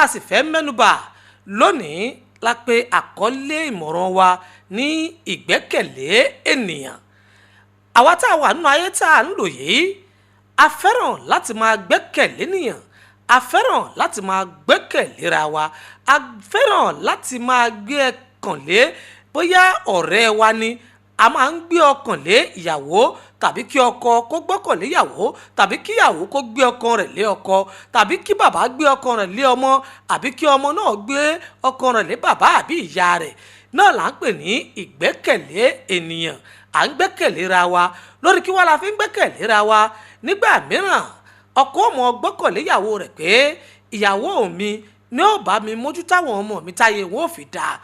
Ohun tá a sì fẹ́ mẹ́nubà lónìí la pè àkọlé ìmọ̀ràn wa ní ìgbẹ́kẹ̀lé ènìyàn. Àwa tá a wà nínú ayé tá a ń lò yìí, a fẹ́ràn láti máa gbẹ́kẹ̀lé ènìyàn, a fẹ́ràn láti máa gbẹ́kẹ̀léra wa, a fẹ́ràn láti máa gbé ọkàn lé bóyá ọ̀rẹ́ wa ni, a máa ń gbé ọkàn lé ìyàwó, tàbí kí ọkọ kó gbọ́kànlé ìyàwó, tàbí kí ìyàwó kó gbé ọkàn rẹ̀ lé ọkọ, tàbí kí bàbá gbé ọkàn rẹ̀ lé ọmọ, àbí kí ọmọ náà gbé ọkàn rẹ̀ lé bàbá àbí ìyá rẹ̀. Náà là ń pè ní ìgbẹ́kẹ̀lé ènìyàn. À ń gbẹ́kẹ̀léra wa lórí kí wá la fi ń gbẹ́kẹ̀léra wa. Nígbà mìíràn, ọkọ ó máa gbọ́kànlé ìyàwó rẹ̀ pé ìyàwó mi ní ó bá mi mójútó àwọn ọmọ mi táyé wọn ò fi dáa,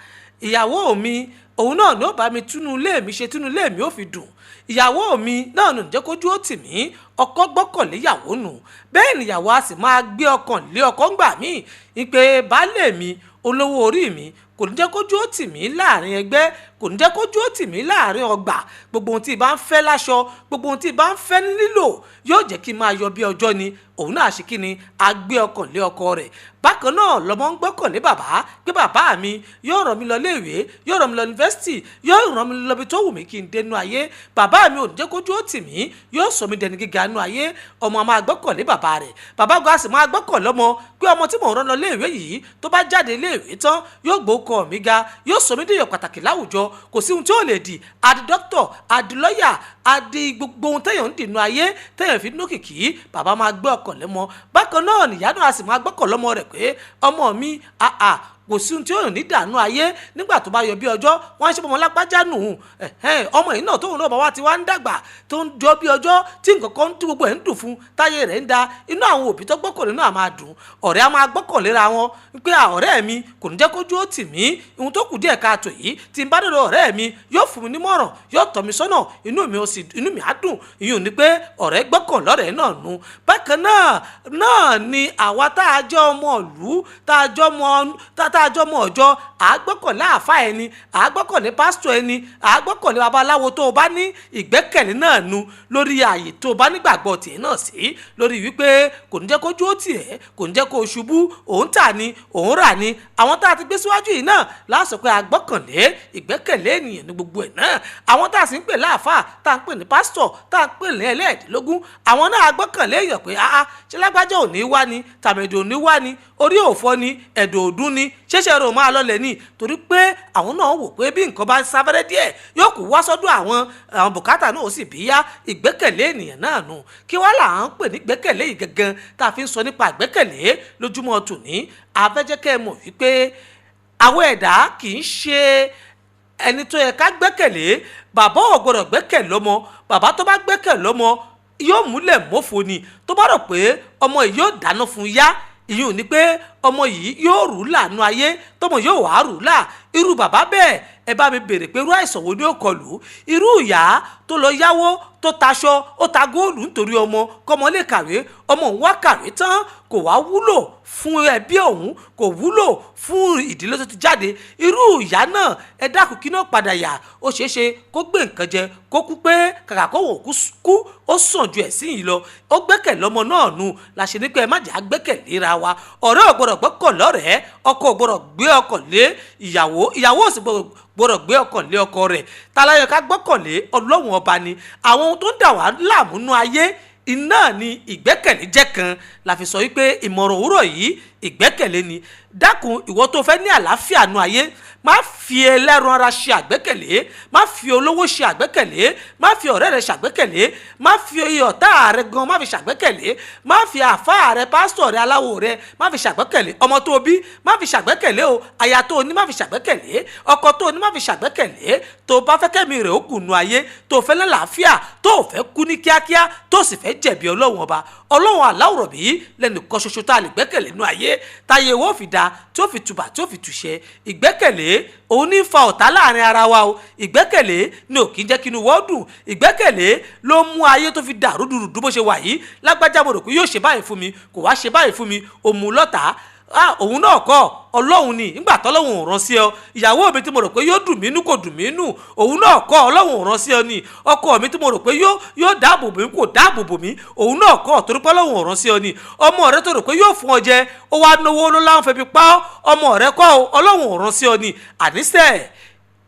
ìyàwó mi òun náà ní ó bá mi túnú ilé mi ṣe, túnú ilé mi ó fi dùn, ìyàwó mi náà nù jẹ́ kójú ó tì mí. Ọkọ gbọ́kànlé ìyàwó nù. Bẹ́ẹ̀ nìyàwó a sì máa gbé ọkàn lé ọkọ ńgbà míì ìpè baálé mi, olówó orí mi, kò ní jẹ́ kójú ó tì mí láàrin ẹgbẹ́, kò ní jẹ́ kójú ó tì mí láàrin ọgbà. Gbogbo ohun tí ì bá ń fẹ́ láṣọ, gbogbo ohun tí ì bá ń fẹ́ nílò, yóò jẹ́ kí n máa yọ bí ọjọ́ ni. Òun náà ṣe kí ni? A gbé ọkàn lé ọkọ rẹ̀. Bákan náà lọmọ ń gbọ́kànlé bàbá pé bàbá mi yóò ràn mí lọ léèwé, yóò ràn mí lọ yunifásitì, yóò ràn mí lọ ibi tó wù mí kí n dénú ayé. Bàbá mi ò ní jẹ́ kójú ó tì mí, yóò sọ mí dẹni gíga nú ayé. Ọmọ máa gbọ́kànlé bàbá rẹ̀, bàbá gan a sì máa gbọ́kàn lọ́mọ pé ọmọ tí mò ń rán lọ léèwé yìí, tó bá jáde léèwé tán, yóò gbókọ mi ga, yóò sọ mí dèèyàn pàtàkì láwùjọ. Kò sí ohun tí ó lè dì, adi dókítọ̀, adi lọ́yà, adi gbogbo ohun téèyàn ń dìnnú ayé, téèyàn fi nókìkí. Bàbá máa gbé ọkàn lẹ́mọ. Bákan náà nìyá náà a sì máa gbọ́kàn lọ́mọ rẹ̀ pé ọmọ mi, àà, kò sí ohun tí yóò ní dànù ayé. Nígbà tó bá yọ bí ọjọ́, wọ́n á ṣe bọ́mọ lápájá nù. Ọmọ yìí náà, tóun náà bá wá ti wá ń dàgbà, tó ń jọ bí ọjọ́, tí nǹkan kan tí gbogbo ẹ̀ ń dùn fún, táyé rẹ̀ ń da, inú àwọn òbí tó gbọ́kànlé náà máa dùn. Ọ̀rẹ́ á máa gbọ́kànléra wọn pé ọ̀rẹ́ mi kò ní jẹ́ kójú ó tì mí, ohun tó kù díẹ̀ káàtó yìí, tí n bá dọ̀dọ̀ ọ̀rẹ́ mi, yóò fún mi nímọ̀ràn, yóò tọ́ mi sọ́nà, inú mi á dùn. Ìyún ni pé ọ̀rẹ́ gbọ́kàn lọ́rẹ̀ẹ́ náà nu. Bákan náà náà ni àwa tá a jẹ́ ọmọ ìlú, tá a jọ ọmọ ọjọ́, àgbọ́kànlé àáfàá ẹni, àgbọ́kànlé pásítọ̀ ẹni, àgbọ́kànlé babaláwo tó o bá ní. Ìgbẹ́kẹ̀lé náà nu lórí ààyè tó o bá nígbàgbọ́ tiẹ̀ náà sí, lórí wípé kò ní jẹ́ kójú ó tì ẹ́, kò ní jẹ́ kó o ṣubú, òun tà ní, òun rà ní. Àwọn tá a ti gbé síwájú yìí náà láàsọ pé àgbọ́kànlé, ìgbẹ́kẹ̀lé ènìyàn ní gbogbo ẹ̀ náà. Àwọn tá a sì ń pè láàfáà, tá a ń pè ní pásítọ̀, tá a ń pè ní ẹlẹ́ẹ̀dínlógún, àwọn náà àgbọ́kànlé èèyàn pé áá, ṣé lágbájá ò ní wá ni, tàmẹ̀dò ò ní wá ni, orí òfò ni, ẹ̀dọ̀ òdún ni, ṣẹ̀ṣẹ̀ rò máa lọlẹ̀ ni? Torí pé àwọn náà wò pé bí nǹkan bá ń sáfẹ́rẹ́ díẹ̀, yóò kú wá sọ́dọ̀ àwọn, àwọn bùkátà náà ó sì bí yá. Ìgbẹ́kẹ̀lé ènìyàn náà nù. Kí wá là ń pè ní ìgbẹ́kẹ̀lé yìí gangan tá a fi ń sọ nípa ìgbẹ́kẹ̀lé lójúmọ́ tòní? A fẹ́ jẹ́ kẹ́ ẹ mọ̀ wípé àwọn ẹ̀dá kì í ṣe ẹni tó yẹ ká gbẹ́kẹ̀lé. Bàbá ò gbọ́dọ̀ gbẹ́kẹ̀lé ọmọ. Bàbá tó bá gbẹ́kẹ̀lé ọmọ, yóò múlẹ̀ mọ́fo ni. Tó bá rò pé ọmọ yìí yóò dáná fún yá, ìyún ni pé ọmọ yìí yóò rú lànà ayé, tọmọ yóò wá rú là. Irú bàbá bẹ́ẹ̀, ẹ bá mi béèrè pé irú àìsàn wo ni ó kọlù irú ìyá tó lọ yáwó, tó taṣọ, ó ta góòlù nítorí ọmọ, kọmọ lè kàwé. Ọmọ òun wá kàwé tán, kò wá wúlò fún ẹbí òun, kò wúlò fún ìdílé tó ti jáde. Irú ìyá náà, ẹ dákun, kí náà padà yà? Ó ṣeé ṣe kó gbé nǹkan jẹ, kó kú, pé kàkà kó wò kú, ó sàn ju ẹ̀sìn yìí lọ. Ó gbẹ́kẹ̀lé ọmọ náà nu. La ṣe ní pé ẹ má jẹ́ àgbẹ́kẹ̀léra wa. Ọ̀rẹ́ ò gbọ́dọ̀ gbọ́kàn lọ́rẹ̀ẹ́, ọkọ ò gbọ́dọ̀ gbé ọkàn lé ìyàwó, ìyàwó ò sì gbọ́dọ̀ gbé ọkàn lé ọkọ rẹ̀. Talayọ ká gbọ́kànlé? Ọlọ́run Ọba ni. Àwọn ohun tó ń dà wá láàmú nú ayé iná ni ìgbẹ́kẹ̀lé jẹ́ kan. La fi sọ wípé ìmọ̀ràn òwúrọ̀ yìí, ìgbẹ́kẹ̀lé ni. Dákun, ìwọ tó fẹ́ ní àlàáfíà nu ayé, má fi ẹlẹ́ran ara ṣe àgbẹ́kẹ̀lé, má fi olówó ṣe àgbẹ́kẹ̀lé, má fi ọ̀rẹ́ rẹ ṣàgbẹ́kẹ̀lé, má fi ọ̀tá rẹ gan má fi ṣàgbẹ́kẹ̀lé, má fi àfáà rẹ, pásítọ̀ rẹ, aláwo rẹ má fi ṣàgbẹ́kẹ̀lé, ọmọ tó bí má fi ṣàgbẹ́kẹ̀lé o, aya tó ní má fi ṣàgbẹ́kẹ̀lé, ọkọ tó ní má fi ṣàgbẹ́kẹ̀lé. Tó bá fẹ́ kẹ́mi rẹ̀ ó gùn nu ayé, tó fẹ́ lálàáfíà, tó fẹ́ kú ní kíákíá, tó sì fẹ́ jẹ̀bi Ọlọ́run Ọba, Ọlọ́run aláwùrọ̀ bí lẹ́nìkan ṣoṣo tá a lè gbẹ́kẹ̀lé nu ayé, táyé wo fi da, tí ó fi tùbà, tí ó fi tùṣẹ. Ìgbẹ́kẹ̀lé òun ní fa ọ̀tá láàrin ara wa o. Ìgbẹ́kẹ̀lé ni ò kí ń jẹ́ kí inú wọ́n dùn. Ìgbẹ́kẹ̀lé ló mú ayé tó fi dàrú dùrùdù bó ṣe wà yìí. Lágbájá, mo rò pé yóò ṣe báyìí fún mi, kò wá ṣe báyìí fún mi, òmù lọ́tà. Ah, òun náà kọ́, Ọlọ́run ni. Nígbà tọ́lọ́run ò rán sí ọ. Ìyàwó mi tí mo rò pé yóò dùn mí nú, kò dùn mí nù. Òun náà kọ́, Ọlọ́run ò rán sí ọ ni. Ọkọ mi tí mo rò pé yóò dáàbò bò mí, kò dáàbò bò mí. Òun náà kọ́, torí pé Ọlọ́run ò rán sí ọ ni. Ọmọ rẹ tó rò pé yóò fún ọ jẹ, ó wá náwó ló láwọn fẹ́ fi pa ọ́. Ọmọ rẹ kọ́ o, Ọlọ́run ò rán sí ọ ni. Àníṣe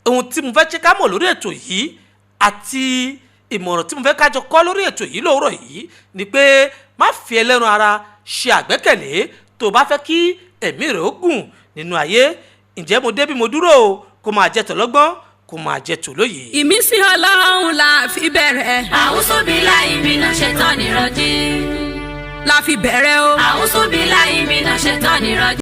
ohun tí mo fẹ́ ṣe ká mọ̀ lórí ètò yìí àti ìmọ̀ràn tí mo fẹ́ kájọ kọ́ lórí ètò yìí lóòrọ̀ yìí ni pé má fi ẹlẹ́ran ara ṣe àgbẹ́kẹ̀lé tó o bá fẹ́ kí ẹ̀mí rẹ̀ ó gùn nínú ayé. Ǹjẹ́ mo débi mo dúró o, kó máa jẹ tọlọ́gbọ́n, kó máa jẹ tòlóye. Ìmísí Ọlọ́run la fi bẹ̀rẹ̀. أعوذ بالله من الشيطان الرجيم. La fi bẹ̀rẹ̀ o. أعوذ بالله من الشيطان الرجيم.